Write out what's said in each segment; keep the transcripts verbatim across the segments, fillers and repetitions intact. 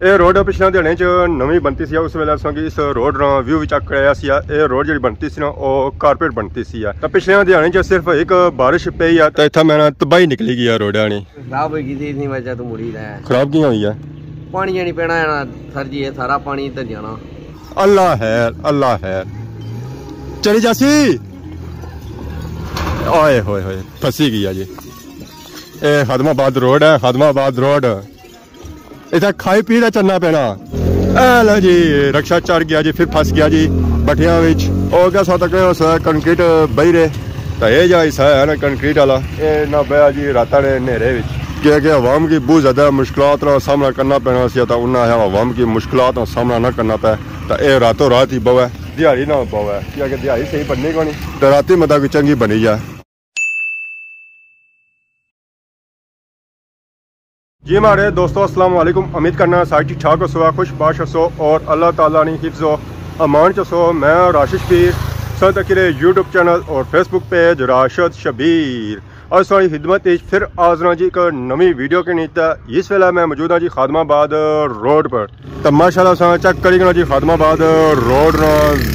اے روڈ پچھلے دیہاڑے چ نویں بنتی سی، اس ویلے اساں کی اس روڈ نا ویو وی چیک کرایا سی۔ اے روڈ جڑی بنتی سی نا، او کارپیٹ بنتی سی۔ تے پچھلے دیہاڑے چ صرف ایک بارش پئی ہے، تے اتھا میں نا تباہی نکلی گئی ہے روڈ آنی۔ خراب ہوئی گئی تھی، اس وجہ تو مڑی رہا ہے۔ خراب کیاں ہوئی ہے؟ پانی جانی پینا ہے نا سر جی، یہ سارا پانی ادھر جانا۔ اللہ خیر، اللہ خیر۔ چلی جاسی۔ آئے ہوئے ہوئے، پھنسی گئی ہے جی۔ اے خادم آباد روڈ ہے، خادم آباد روڈ۔ اتھا کھائی پی دا چلنا پینا۔ اے لو جی، رکشہ چڑھ گیا جی، پھر پھنس گیا جی بٹھیاں وچ۔ او کیا سا تک اس کنکریٹ بہی رہے۔ تے اے جا حصہ ہے نا کنکریٹ والا، اے نہ بیا جی راتاں نے نیرے وچ۔ کیونکہ عوام کی بہت زیادہ مشکلات نا سامنا کرنا پینا سی، تے انہاں آخیا عوام کی مشکلات نا سامنا نہ کرنا پے، تے اے راتوں رات ہی بوے، دیہاڑی نہ بوے، کیونکہ دیہاڑی صحیح بننی کونی، تے راتی متاں کوئی چنگی بنی جائے۔ جی ماڑے دوستو، السلام علیکم۔ امید کرنا سارے ٹھیک ٹھاک ہوسو، خوش باش ہوسو اور اللہ تعالیٰ نی حفظ و امان چ ہوسو۔ میں راشد شبیر، سنت اکیلے یوٹیوب چینل اور فیس بک پیج راشد شبیر۔ اج تساں نی خدمت وچ پھر حاضر ہاں جی ایک نویں ویڈیو کے نیتا۔ اس ویلے میں موجود ہاں جی خادم آباد روڈ پر۔ تے ماشاءاللہ اساں چیک کری گنا جی خادم آباد روڈ نا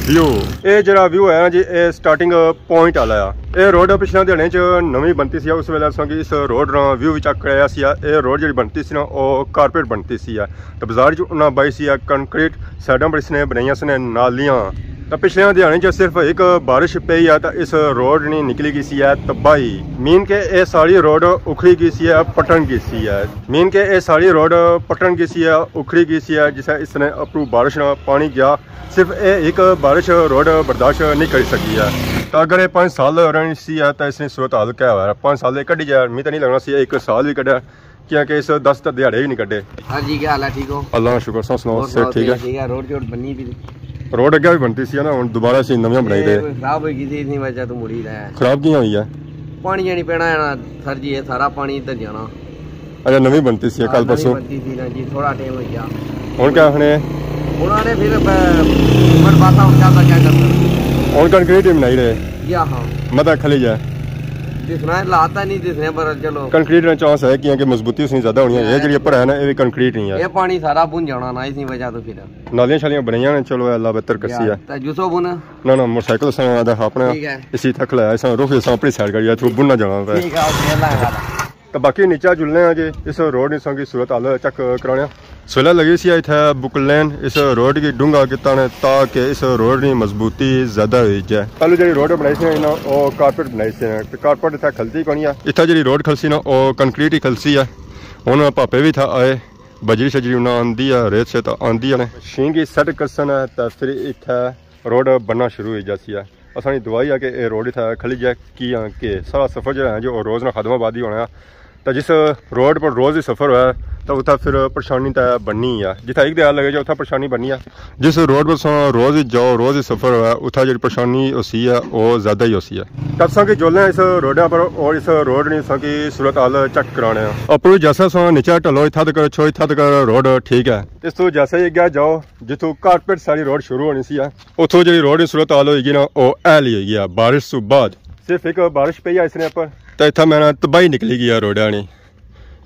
ویو۔ اے جڑا ویو ہے نا جی، اے سٹارٹنگ پوائنٹ والا ہے۔ اے روڈ پچھلے دیہاڑے چ نویں بنتی سی، اس ویلے اساں کی اس روڈ نا ویو وی چیک کرایا سی۔ اے روڈ جڑی بنتی سی نا، او کارپیٹ بنتی سی۔ تے بازار چ انہاں بائی سی کنکریٹ سائیڈاں پر اس نے بنائیاں سن نالیاں۔ تے پچھلے دیہاڑے چ صرف ایک بارش پئی ہے تے اس روڈ نی نکلی گئی سی ہے تباہی۔ مین کہ اے ساری روڈ اکھڑی گئی سی ہے، پٹن گئی سی ہے۔ مین کہ اے ساری روڈ پٹن گئی سی ہے، اکھڑی گئی سی ہے، جسے اس نے اپرو بارش نا پانی گیا۔ صرف اے ایک بارش روڈ برداشت نہیں کری سکی ہے۔ تے اگر اے پانچ سال رہنی سی ہے تے اس نی صورت حال کیا ہوا ہے؟ پانچ سال اے کڈی جائے، می تے نہیں لگنا سی ایک سال وی کڈے، کیونکہ اس دس تے دیہاڑے وی نہیں کڈے۔ ہاں جی، کیا حال ہے؟ ٹھیک ہو؟ اللہ کا شکر، سب سناؤ، اور صحت سناؤ، ٹھیک ہے؟ صحت ٹھیک ہے؟ روڈ شوڈ بنی پئی؟ روڈ اگے وی بنتی سی نا، ہن دوبارہ سی نویاں بنائی اے دے۔ خراب ہوئی گئی سی، اس نی وجہ تو مڑی رہا ہے۔ خراب کیاں ہوئی ہے؟ پانی جانی پینا ہے نا سر جی، یہ سارا پانی ادھر جانا۔ اچھا، نویں بنتی سی کل پرسوں؟ بنتی سی نا جی، تھوڑا ٹائم ہو گیا۔ ہن کیا آخنے؟ انہوں نے پھر ب-، برباسا ہن کیا کیا کرنا؟ ہن کنکریٹ ہی بنائی رہے۔ یا ہاں۔ متا کھلی جائے۔ دسنا ہے، لاتا نہیں دسنے، پر چلو۔ کنکریٹ نا چانس ہے، کیونکہ مضبوطی اس نی زیادہ ہونی ہے۔ یہ جڑی اپر ہے نا، یہ وی کنکریٹ نہیں ہے۔ یہ پانی سارا بن جانا نا، اس نی وجہ تو پھر۔ نالیاں شالیاں بنائیاں نے، چلو اللہ بہتر کرسی ہے۔ تے جسو بن۔ نہ، نہ، موٹر سائیکل اساں دا اپنا، ٹھیک ہے۔ اسی تک لایا، اساں روخ اساں اپنی سائیڈ کری، اتھوں بن نہ جانا پے۔ ٹھیک ہے، اوکے، اللہ حافظ۔ تے باقی نیچے جلنے آں جی، اس روڈ نی اساں کی صورت حال چیک کرانے آں۔ سویلے لگی سی اتھے بکلین، اس روڈ کی ڈونگا کیتا نے تاکہ اس روڈ نی مضبوطی زیادہ ہوئی جائے۔ پہلے جڑی روڈ بنائی سی نا، او کارپیٹ بنائی سی نا، تے کارپیٹ اتھے کھلتی کونی ہے۔ اتھے جڑی روڈ کھلسی نا، او کنکریٹ ہی کھلسی ہے۔ ہن پاپے وی اتھے آئے، بجری شجری انہاں آندی ہے، ریت شیت آندی ہے نے۔ مشین کی سیٹ کرسن ہے، تے پھر اتھے روڈ بننا شروع ہوئی جاسی ہے۔ اساں نی دعا ہی ہے کہ اے روڈ اتھا کھلی جائے، کیاں کہ سارا سفر جڑا ہے جو روز نا خادم آباد ہی ہونا ہے۔ تے جس روڈ پر روز ہی سفر ہویا ہے، تے اتھا پھر پریشانی تے بننی ہے۔ جتھا ایک دیہاڑ لگے جائے، اتھا پریشانی بننی ہے۔ جس روڈ پر تساں روز ہی جاؤ، روز ہی سفر ہویا ہے، اتھا جڑی پریشانی ہوسی ہے، او زیادہ ہی ہوسی ہے۔ تے تساں کی جولنے اس روڈا پر اور اس روڈ نی تساں کی صورت حال چیک کرانے ہیں۔ اپر جیسا تساں نیچے ٹلو، اتھا تک چھو، اتھا تک روڈ ٹھیک ہے۔ اس تو جیسا ہی اگے جاؤ، جتھوں کارپیٹ ساری روڈ شروع ہونی سی ہے، اتھوں جڑی روڈ نی صورت حال ہوئی گئی نا، او اے لی ہوئی گئی ہے بارش سوں بعد۔ صرف ایک بارش پئی ہے اس نے اپر۔ تے اتھا میں نا تباہی نکلی گئی ہے روڈا نی۔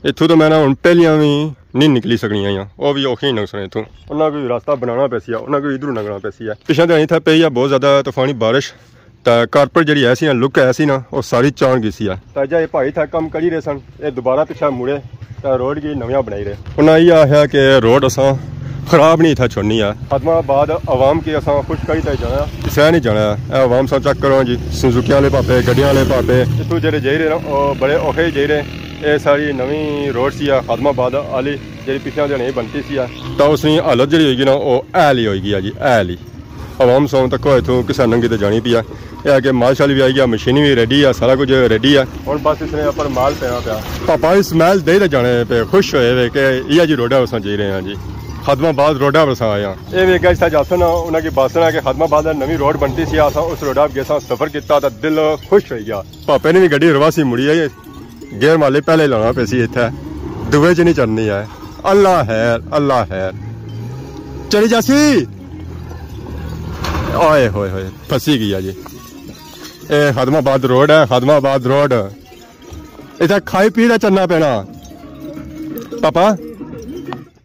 اتھوں تو میں نا ہن پہلیاں وی نہیں نکلی سکنیاں آیاں، او وی اوکھیاں ہی لنگسن اتھوں۔ انہاں کوئی راستہ بنانا پیسی ہے، انہاں کوئی ادھروں لنگنا پیسی ہے۔ پچھاں تے اتھا پئی ہے بہت زیادہ طوفانی بارش، تے کارپیٹ جڑی ایسی نا، لک ایسی نا، او ساری چان گئی سی ہے۔ تے جا اے بھائی اتھا کم کری رہے سن، اے دوبارہ پچھا مڑے تے روڈ کی نویاں بنائی رہے۔ انہاں یہ آخیا کہ روڈ اساں خراب نہیں اتھا چھوڑنی ہے۔ خادم آباد عوام کی اساں خوش کری تے جانا، اسے نہیں جانا ہے۔ اے عوام سا چیک کرو جی، سوزوکیاں والے پاپے، گڈیاں والے پاپے۔ اتھوں جڑے جائی رہے نا، او بڑے اوکھے جائی رہے۔ اے ساری نویں روڈ سی ہے خادم آباد والی، جڑی پچھلے دن بنتی سی ہے۔ تاں اس نی حالت جڑی ہوئی گئی نا، او اے لی ہوئی گئی ہے جی، اے لی۔ عوام سو تکو اتھوں کسا ننگی تے جانی پیا۔ اے آ کہ مال شال وی آئی گیا، مشینی وی ریڈی ہے، سارا کچھ ریڈی ہے۔ ہن بس اس نے اپر مال پینا پیا۔ پاپا اسماعیل دے تے جانے پے، خوش ہوئے وے کہ یہ جی روڈا اساں جائی رہے ہیں جی۔ خادم آباد روڈا پر اساں آئے ہیں۔ اے وی گئے جتھا جاسن، انہاں کی باسن ہے کہ خادم آباد نویں روڈ بنتی سی، اساں اس روڈا پر گئے ساں، سفر کیتا تے دل خوش ہوئی گیا۔ پاپے نے وی گڈی رواسی مڑی آئی، گیئر مالے پہلے لانا پیسی اتھے، دوے چ نہیں چڑھنی ہے۔ اللہ خیر، اللہ خیر۔ چلی جاسی۔ آئے ہوئے ہوئے، پھنسی گئی ہے جی۔ اے خادم آباد روڈ ہے، خادم آباد روڈ۔ اتھا کھائی پی تے چلنا پینا۔ پاپا،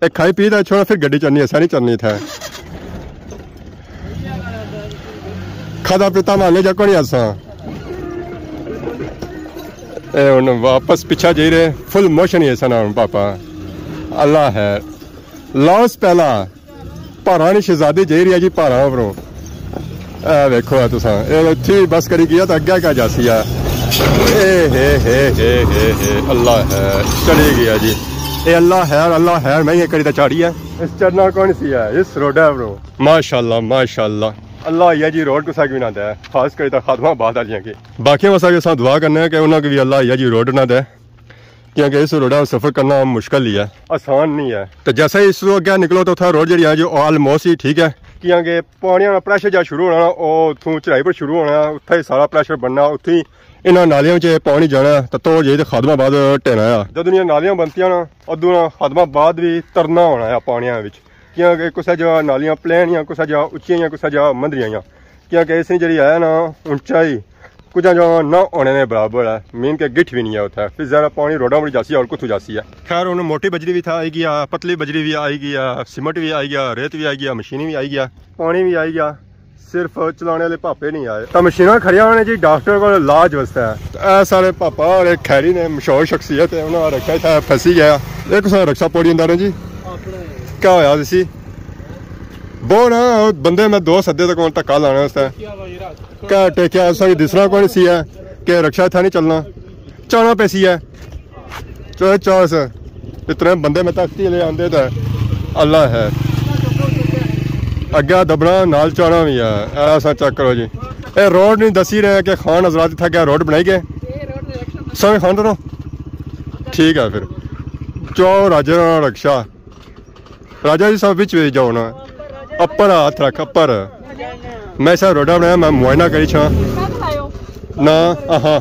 اے کھائی پی تے چھوڑو، پھر گڈی چلنی، اساں نہیں چلنی اتھے۔ کھادا پیتا مانگے جا کونی اساں۔ اے ہن واپس پیچھے جائی رہے، فل موشن ہی ایسا نہ ہن پاپا۔ اللہ ہے۔ لاؤس پہلا۔ پہاڑاں نی شہزادی جائی رہی ہے جی، پہاڑاں اپروں۔ اے ویکھو اے تساں، اے تھی بس کری گیا تے اگے کیا جاسی ہے۔ اے ہے، ہے، ہے، ہے، ہے، اللہ ہے، چلی گیا جی۔ اے اللہ ہے، اللہ ہے، میں یہ کری تے چاڑی ہے۔ اس چڑھنا کون سی ہے، اس روڈ ہے اپروں۔ ماشاءاللہ، ماشاءاللہ۔ اللہ یہ جی روڈ کسا کی نہ دے، خاص کری تے خادم آباد والیاں کی۔ باقی واسطے بھی اساں دعا کرنے ہیں کہ انہاں کی بھی اللہ یہ جی روڈ نہ دے۔ کیونکہ اس روڈا سفر کرنا مشکل ہی ہے، آسان نہیں ہے۔ تو جیسا ہی اس تو اگے نکلو تو اتھا روڈ جڑی ہے جو آلموسٹ ہی ٹھیک ہے، کیونکہ پانی نا پریشر جا شروع ہونا، او اتھوں چڑھائی پر شروع ہونا، اتھا ہی سارا پریشر بننا، اتھے ہی انہاں نالیاں وچ پانی جانا، تو تو جائی تے خادم آباد ٹھہرنا ہے۔ جدوں نیاں نالیاں بنتیاں نا، ادوں نا خادم آباد بھی ترنا ہونا ہے پانیاں وچ، کیونکہ کسے جگہ نالیاں پلین یا کسے جگہ اچیاں یا کسے جگہ مندریاں یا کیونکہ اس نی جڑی ہے نا اونچائی کجھا جا نہ ہونے نے برابر ہے، مین کہ گٹھ بھی نہیں ہے اتھے۔ پھر ذرا پانی روڈاں پر جاسی ہے اور کتھوں جاسی ہے۔ خیر ہن موٹی بجری بھی تھا آئی گیا، پتلی بجری بھی آئی گیا، سیمنٹ بھی آئی گیا، ریت بھی آئی گیا، مشینی بھی آئی گیا، پانی بھی آئی گیا، صرف چلانے والے پاپے نہیں آئے۔ تاں مشیناں کھڑیاں ہونے جی ڈاکٹر کول علاج واسطے۔ اے سارے پاپا اور ایک خیری نے مشہور شخصیت ہے، انہاں رکشہ اتھے پھنسی گیا۔ ایک سارا رکشہ پوڑی اندر ہے جی۔ کیا ہویا اسی؟ بہو نا، او بندے میں دو سدے تے کون دھکا لانے واسطے۔ کیا ٹیکیا، اساں کی دسنا کون سی ہے کہ رکشہ اتھا نہیں چلنا، چانا پیسی ہے۔ چلو چاس، اتنے بندے میں تختی لے آندے تے اللہ ہے۔ اگے دبنا نال چانا بھی ہے۔ اے اساں چیک کرو جی، اے روڈ نہیں دسی رہے کہ خان حضرات اتھا کیا روڈ بنائی گئے۔ سویں خان دنو ٹھیک ہے پھر۔ چو راجے نا رکشہ۔ راجہ جی صاحب وچ وچ جاؤ نا، اپر ہاتھ رکھ، اپر۔ میں سا روڈا بنایا، میں معائنہ کری چھاں۔ نہ، آہاں۔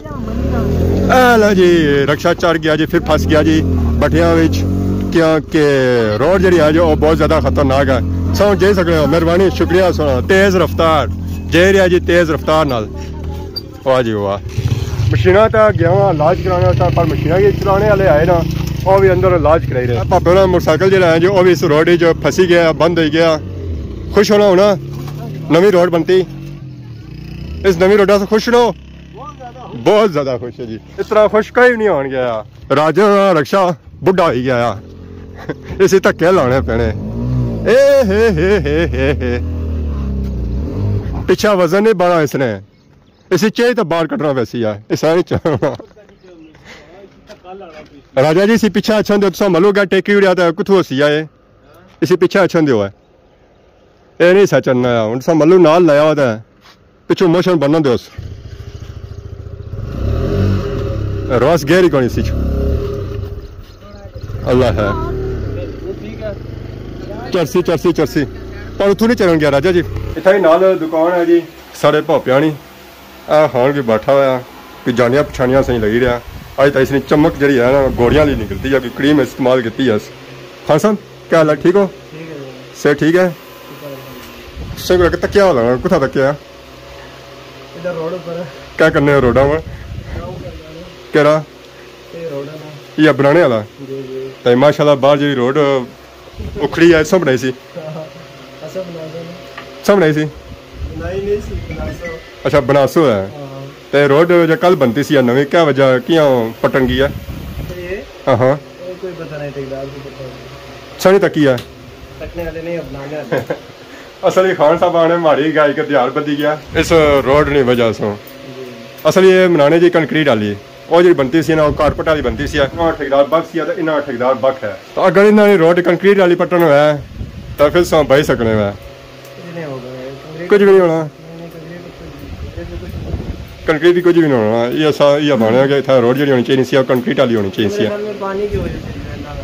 اے لو جی، رکشہ چڑھ گیا جی، پھر پھنس گیا جی بٹیاں وچ، کیونکہ روڈ جڑی ہے جو وہ بہت زیادہ خطرناک ہے۔ ساؤنڈ جائی سکنے ہو، مہربانی، شکریہ سونا۔ تیز رفتار، جائی رہیا جی تیز رفتار نال۔ واہ جی واہ۔ مشیناں تے گیا واں علاج کرانے واسطے، پر مشیناں کی چلانے والے آئے نا، وہ بھی اندر علاج کرائی رہے۔ پاپے نا موٹر سائیکل جڑا ہے جو، وہ بھی اس روڈ وچ پھنسی گیا، بند ہوئی گیا۔ خوش ہونا ہونا، نویں روڈ بنتی، اس نویں روڈا سے خوش ہو؟ بہت زیادہ خوش ہے جی۔ اس طرح خوش کوئی بھی نہیں ہون گیا۔ راجہ نا رکشہ بڈھا ہوئی گیا، اسی دھکے لانے پینے۔ اے ہے ہے ہے ہے ہے۔ پچھا وزن نہیں بنا اس نے۔ اسی چاہیے تو باہر کڈنا پیسی ہے، اس طرح نہیں چلنا۔ راجہ جی، اسی پچھے اچھا دے، تساں ملو گیا ٹیکی اڑیا تے کتھوں ہوسی آئے؟ اسی پچھے اچھا دے ہوئے۔ اے نہیں سا چلنا ہے، ہن تساں ملو نال لایا ہوا تے پچھوں موشن بننا دیوس۔ رواس گیری کونی سی چ۔ اللہ ہے۔ چرسی، چرسی، چرسی۔ پر اتھوں نہیں چلن گیا راجہ جی۔ اتھا ہی نال دکان ہے جی، ساڑے بھاپیاں نی۔ اے خان کوئی بیٹھا ہویا، کوئی جانیاں پچھانیاں سہی لگی رہیا۔ اج تاں اس نی چمک جڑی ہے نا، گوریاں آلی نکلتی ہے، کوئی کریم استعمال کیتی ہے۔ خان صاحب، کیا حال ہے؟ ٹھیک ہو؟ ٹھیک ہے جی۔ صحت ٹھیک ہے؟ شکر ہے۔ تساں کیا تکیا ہونا؟ کتھا تکیا؟ ادھر روڈ اوپر۔ کیا کرنے ہو روڈاں پر؟ کیڑا؟ اے روڈ ہے نا۔ یہ بنانے والا؟ جی، جی۔ تے ماشاءاللہ باہر جڑی روڈ اکھڑی ہے، اساں بنائی سی؟ ہاں، اساں بنائی سی نا۔ اساں بنائی سی؟ بنائی نہیں سی، بناسو۔ اچھا، بناسو ہے۔ ہاں۔ تے روڈ جو کل بنتی سی یا نویں، کیا وجہ، کیاں پٹن گیا؟ اے؟ ہاں، ہاں۔ اے کوئی پتہ نہیں، ٹھیکیدار کو پتہ نہیں۔ اساں نہیں تکی ہے؟ تکنے والے نہیں، اب بنانے والے۔ اصل ہی خان صاحب آنے ماڑی گائی کے دیہاڑ بدی گیا اس روڈ نی وجہ سوں۔ جی۔ اصل یہ بنانے جی کنکریٹ والی، وہ جی بنتی سی نا، وہ کارپٹ والی بنتی سی، انہاں ٹھیکیدار بخش سی تے انہاں ٹھیکیدار بخش ہے۔ تو اگر انہاں نے روڈ کنکریٹ والی پٹن ہویا ہے، تو پھر ساں بھائی سکنے ہوئے۔ کچھ نہیں ہوگا، کنکریٹ کچھ بھی نہیں ہونا۔ نہیں، نہیں، کنکریٹ کچھ نہیں، کنکریٹ کچھ نہیں۔ کنکریٹ کچھ بھی نہیں ہونا، یہ سا، یہ بنیا کہ اتھا روڈ جڑی ہونی چاہیے سی، وہ کنکریٹ والی ہونی چاہیے سی۔ میرے خیال میں پانی کی وجہ سے جو ہے نا،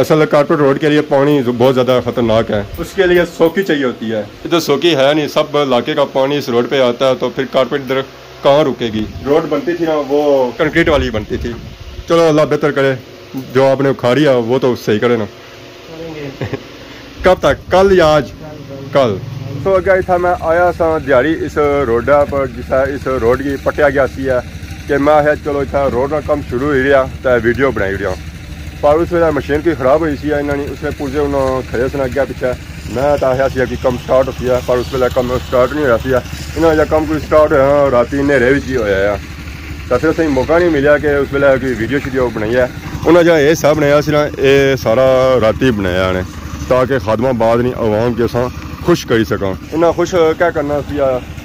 اصل کارپیٹ روڈ کے لیے پانی بہت زیادہ خطرناک ہے، اس کے لیے سوکی چاہیے ہوتی ہے۔ ادھر سوکی ہے نہیں، سب علاقے کا پانی اس روڈ پہ آتا ہے، تو پھر کارپیٹ ادھر کہاں رکے گی؟ روڈ بنتی تھی نا، وہ کنکریٹ والی بنتی تھی۔ چلو، اللہ بہتر کرے، جو آپ نے اکھاڑی ہے وہ تو صحیح کرے نا۔ کریں گے۔ کب تک؟ کل یا آج؟ کل، کل۔ کل۔ تو اگے اتھا میں آیا سا دیہاڑی اس روڈا پر، جسا اس روڈ کی پٹیا گیا سی ہے، کہ میں آخیا چلو اتھا روڈ نا کم شروع ہوئی رہیا تے ویڈیو بنائی رہیا۔ پر اس ویلے مشین کوئی خراب ہوئی سی، انہاں نے اس نے پرزے انہاں کھڑے سن اگے پچھے۔ میں تاں آخیا سی کہ کم سٹارٹ ہوسی ہے، پر اس ویلے کم سٹارٹ نہیں ہویا سی۔ انہاں جا کم کوئی سٹارٹ ہویا، راتی نیرے وچ ہی ہویا ہے۔ تاں پھر اساں موقع نہیں ملیا کہ اس ویلے کوئی ویڈیو شیڈیو بنائی ہے۔ انہاں جا اے حصہ بنایا سی نا، اے سارا راتی بنایا نے، تاکہ خادم آباد نی عوام کی اساں خوش کری سکاں۔ انہاں خوش کیا کرنا سی،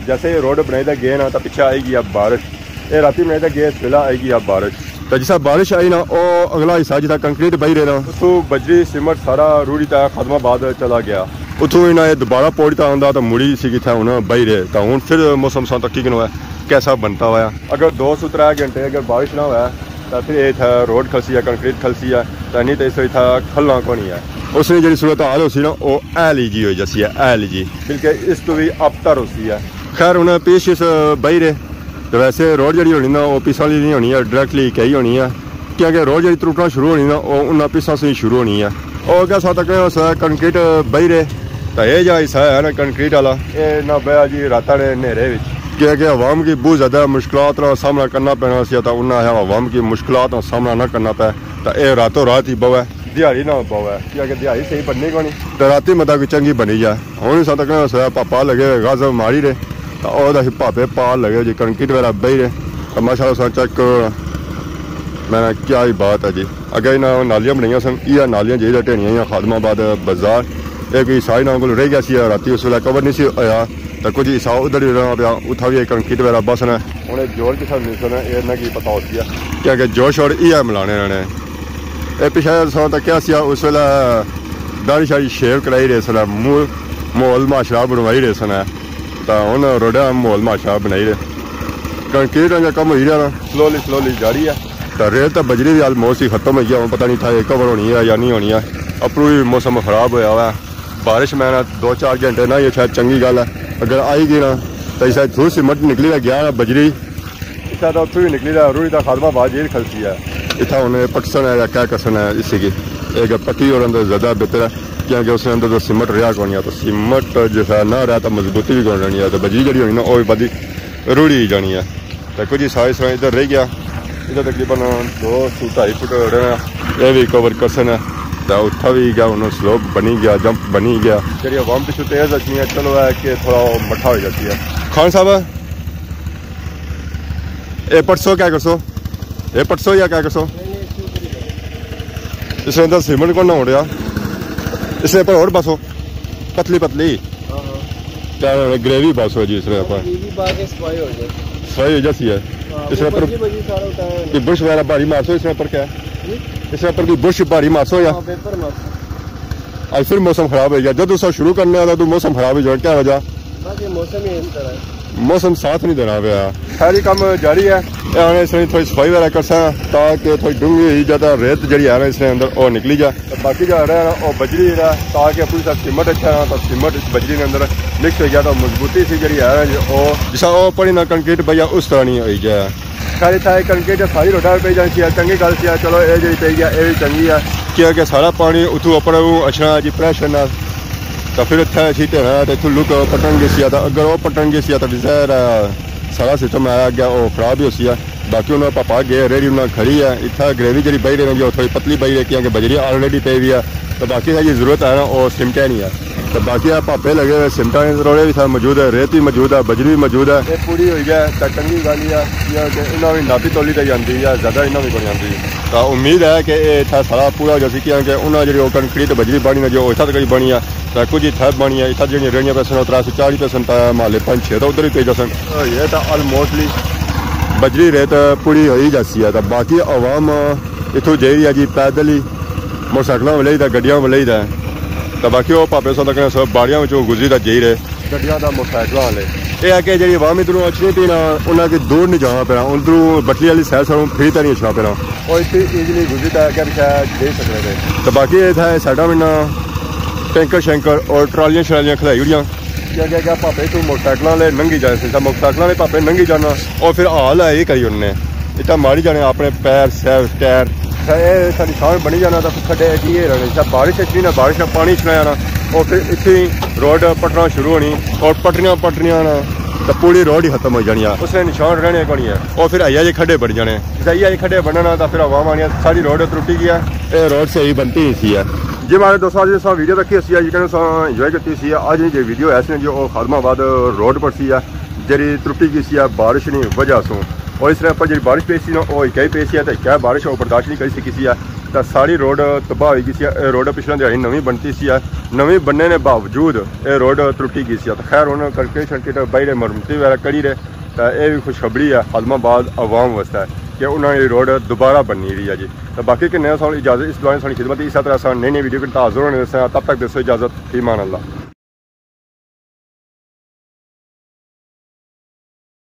جیسے ہی روڈ بنائی تے گئے نا، تاں پچھے آئی گیا بارش۔ اے راتی بنائی تے گئے، اس ویلے آئی گیا بارش۔ تاں جسا بارش آئی نا، او اگلا حصہ جتھا کنکریٹ بئی رہے نا، اتھوں بجری سیمنٹ سارا روڑی تے خادم آباد چلا گیا۔ اتھوں انہاں اے دوبارہ پوڑی تے آندا تاں مڑی سی کتھے ہن بئی رہے۔ تاں ہن پھر موسم ساں تکی کنو ہے، کیسا بنتا ہوا ہے۔ اگر دو سو ترے گھنٹے اگر بارش نہ ہوئے، تاں پھر اے اتھا روڈ کھلسی ہے، کنکریٹ کھلسی ہے، تاں نہیں تاں اس اتھا کھلنا کونی ہے۔ اس نے جڑی صورت حال ہوسی نا، او اے لی جی ہوئی جاسی ہے، اے لی جی، بلکہ اس تو بھی ابتر ہوسی ہے۔ خیر، ہن پیش اس بئی رہے۔ تے ویسے روڈ جڑی ہونی نا، او پیساں آلی نہیں ہونی ہے، ڈائریکٹلی کہی ہونی ہے، کیونکہ روڈ جڑی ترٹنا شروع ہونی نا، او انہاں پیساں سے ہی شروع ہونی ہے۔ او اگے ساتھ تک اس کنکریٹ بئی رہے، تاں اے جا حصہ ہے نا کنکریٹ والا، اے نہ بیا جی راتاں نے نیرے وچ، کیونکہ عوام کی بہت زیادہ مشکلات نا سامنا کرنا پینا سی، تاں انہاں آخیا عوام کی مشکلات نا سامنا نہ کرنا پے، تاں اے راتوں رات ہی بوے، دیہاڑی نہ بوے، کیونکہ دیہاڑی صحیح بننی کونی، تاں راتی متہ کوئی چنگی بنی جائے۔ ہن ساتھ تک اس پاپا لگے ہوئے غازہ ماری رہے۔ تاں او دا ہی پاپے پار لگے جی، کنکریٹ وغیرہ بئی رہے۔ تاں ماشاءاللہ تساں چیک کرو نا، میں نا کیا ہی بات ہے جی۔ اگے انہاں نالیاں بنائیاں سن، ایہہ نالیاں جیہڑیاں ٹہنیاں ایہہ خادم آباد بازار، اے کوئی حصہ انہاں کول رہ گیا سی، راتی اس ویلے کور نہیں سی ہویا، تاں کچھ حصہ ادھر ہی رہنا پیا، اتھا بھی اے کنکریٹ وغیرہ بس نے۔ ہن اے جوڑ کس طرح ملسن، اے انہاں کی پتہ ہوسی ہے، کیونکہ جوڑ شوڑ ایہہ ملانے رہنے۔ اے پچھے تساں تکیا سی اس ویلے داڑھی شاڑھی شیو کرائی رہے سن، مو-، ماحول معاشرہ بنوائی رہے سن۔ تاں ہن روڈا ماحول معاشرہ بنائی رہے۔ کنکریٹ نا کم ہوئی رہیا نا، سلولی سلولی جاری ہے۔ تاں ریت تے بجری وی آلموسٹ ہی ختم ہوئی گیا، ہن پتہ نہیں تھا اے کور ہونی ہے یا نہیں ہونی ہے۔ اپروں وی موسم خراب ہویا ہوا ہے۔ بارش میں نا دو چار گھنٹے نہ ہوئی، شاید چنگی گل ہے۔ اگر آئی گئی نا، تاں اس تھوڑی سی مٹ نکلی تے گیا نا بجری۔ اتھا تاں اتھوں ہی نکلی تے روڑی تے خادم آباد جیل کھلسی ہے۔ اتھا ہن اے پٹسن ہے یا کیا کرسن ہے اسی کی؟ اے اگر پٹی اور اندر زیادہ بہتر ہے، کیونکہ اس نے اندر تو سیمنٹ رہیا کونی ہے، تو سیمنٹ جیسا نہ رہیا تو مضبوطی بھی کون رہنی ہے، تو بجری جڑی ہونی نا، وہ بھی بدی روڑی ہی جانی ہے۔ تو کچھ حصہ اس طرح ادھر رہ گیا، ادھر تقریباً دو سو ڈھائی فٹ رہنا، یہ بھی کور کرسن ہے۔ تو اتھا بھی گیا، انہوں سلوپ بنی گیا، جمپ بنی گیا۔ جڑی عوام پچھوں تیز اچھنی ہے، چلو ہے کہ تھوڑا مٹھا ہو جاتی ہے۔ خان صاحب، اے پٹسو کیا کرسو؟ اے پٹسو یا کیا کرسو؟ اس نے اندر سیمنٹ کو نہ ہو رہا، اس نے پر اور بسو، پتلی پتلی۔ ہاں، ہاں۔ کیا گریوی بسو جی اس نے پر؟ گریوی پا کے صفائی ہو جائے۔ صفائی ہو جاتی ہے۔ ہاں، اس نے وہ پر بجی بجی سارا اتارا ہے۔ کوئی برش وغیرہ بھاری مارسو اس نے پر کیا؟ جی؟ اس نے پر کوئی برش بھاری مارسو یا؟ ہاں، پیپر مارسو۔ اج پھر موسم خراب ہو گیا۔ جدوں اساں شروع کرنے آ، تدوں موسم خراب ہو جانا۔ کیا وجہ؟ بس یہ موسم ہی اس طرح ہے۔ موسم ساتھ نہیں دینا پیا۔ ساری کم جاری ہے۔ اے آنے اس نے تھوڑی صفائی وغیرہ کرساں تاکہ تھوڑی ڈونگی ہوئی جائے تاں ریت جڑی ہے نا اس نے اندر، او نکلی جائے۔ تے باقی جو رہنا او بجری رہا، تاکہ پوری ساری سیمنٹ اچھا ہے، تاں سیمنٹ بجری نے اندر مکس ہو گیا، تاں مضبوطی سی جڑی ہے نا جی، او جسا او پڑی نا کنکریٹ بھیا اس طرح نہیں ہوئی جائے۔ خیر، اتھا اے کنکریٹ ساری روڈا پہ پئی جانی سی، چنگی گل سی، چلو اے جڑی پئی گیا، اے بھی چنگی ہے، کیونکہ سارا پانی اتھوں اپر اچھنا جی پریشر نال، تاں پھر اتھا اسی تے ہے، تاں اتھوں لوک پٹن گے سی، تاں اگر او پٹن گے سی، تاں پھر ظاہر ہے سارا سسٹم آیا گیا، او خراب ہی ہوسی ہے۔ باقی انہاں پاپا گئے، ریڑھی انہاں کھڑی ہے، اتھا گریوی جڑی بئی رہی ہے، او تھوڑی پتلی بئی رہی ہے، کیونکہ بجری آلریڈی پئی ہوئی ہے، تاں باقی ہے جی ضرورت ہے نا، او سمٹے نہیں ہے۔ تے باقی اے پاپے لگے ہوئے سیمنٹاں نے روڑے بھی سارے موجود ہے، ریت بھی موجود ہے، بجری بھی موجود ہے۔ اے پوری ہوئی جائے تاں چنگی گل ہی ہے، کیونکہ انہاں بھی ناپی تولی تے ہی آندی ہے، زیادہ انہاں بھی کونی آندی۔ تاں امید ہے کہ اے اتھا سارا پورا ہو جاسی، کیونکہ انہاں جڑی او کنکریٹ بجری بانی نہ جو اتھا تک ہی بانی ہے، تاں کچھ اتھا بانی ہے، اتھا جڑیاں ریڑھیاں پیسن، ترے سو چالی پیسن، تاں محلے پنج چھ تاں ادھر ہی پئی جاسن۔ یہ تاں آلموسٹلی بجری ریت پوری ہوئی جاسی ہے، تاں باقی عوام اتھوں جائی رہی ہے جی پیدل ہی، موٹر سائیکلاں والے ہی تے گڈیاں والے ہی تے۔ تے باقی او پاپے سو تک سو باڑیاں وچوں گزری تے جائی رہے۔ گڈیاں تے موٹر سائیکلاں والے۔ اے ہے کہ جڑی عوام ادھروں اچھنی پی نا، انہاں کی دور نہیں جانا پینا، ادھروں بٹلی والی سائیڈ ساروں پھری تے نہیں اچھنا پینا۔ او اتنی ایزیلی گزری تے اگے پچھے جائی سکنے تھے۔ تے باقی اتھے سائیڈاں وچ نا ٹینکر شینکر اور ٹرالیاں شرالیاں کھلائی اوڑیاں۔ کہ اگے اگے پاپے تو موٹر سائیکلاں والے ننگی جانے سے، موٹر سائیکلاں والے پاپے ننگی جانا، او پھر حال ہے یہ کری انہوں نے۔ اتنا ماری جانے اپنے پیر، سر، ٹائر۔ اے سا نشان بنی جانا، تاں پھر کھڈے جی اے رہنے۔ جب بارش اچھنی نا، بارش نا پانی اچھنا جانا، او پھر اتھے ہی روڈ پٹنا شروع ہونی، اور پٹریاں پٹریاں نا، تو پوری روڈ ہی ختم ہو جانی ہے۔ اس نے نشان رہنے کونی ہے۔ اور پھر ایہہ جے کھڈے بن جانے۔ جے ایہہ جے کھڈے بننا نا، تو پھر عوام آنی ہے، ساری روڈ ترٹی گئی ہے۔ اے روڈ صحیح بنتی نہیں سی ہے۔ جی ماڑے دوستو، اج اساں ویڈیو رکھی سی ہے، یقیناً اساں انجوائے کیتی سی ہے۔ اج نی جے ویڈیو ہے سی جو او خادم آباد روڈ پر سی ہے، جیڑی ترٹی گئی سی ہے بارش نی وجہ سوں۔ اور اس طرح پر جیڑی بارش پئی سی نا، او اکائی پئی سی ہے، تے اکائی بارش او برداشت نہیں کری سکی سی ہے۔ تے ساری روڈ تباہ ہوئی گئی سی ہے۔ اے روڈ پچھلے دیہاڑی نویں بنتی سی ہے، نویں بننے نے باوجود اے روڈ ترٹی گئی سی ہے۔ تے خیر، ہن کنکریٹ شنکریٹ بائی رہے، مرمتی وغیرہ کری رہے، تے اے وی خوشخبری ہے خادم آباد عوام واسطے کہ انہاں نی روڈ دوبارہ بننی رہی ہے جی۔ تے باقی کنے ساں اجازت، اس دوران ساں خدمت، اس طرح ساں نئی نئی ویڈیو کے حاضر ہونے سے، تب تک دیسو اجازت، فی امان اللہ۔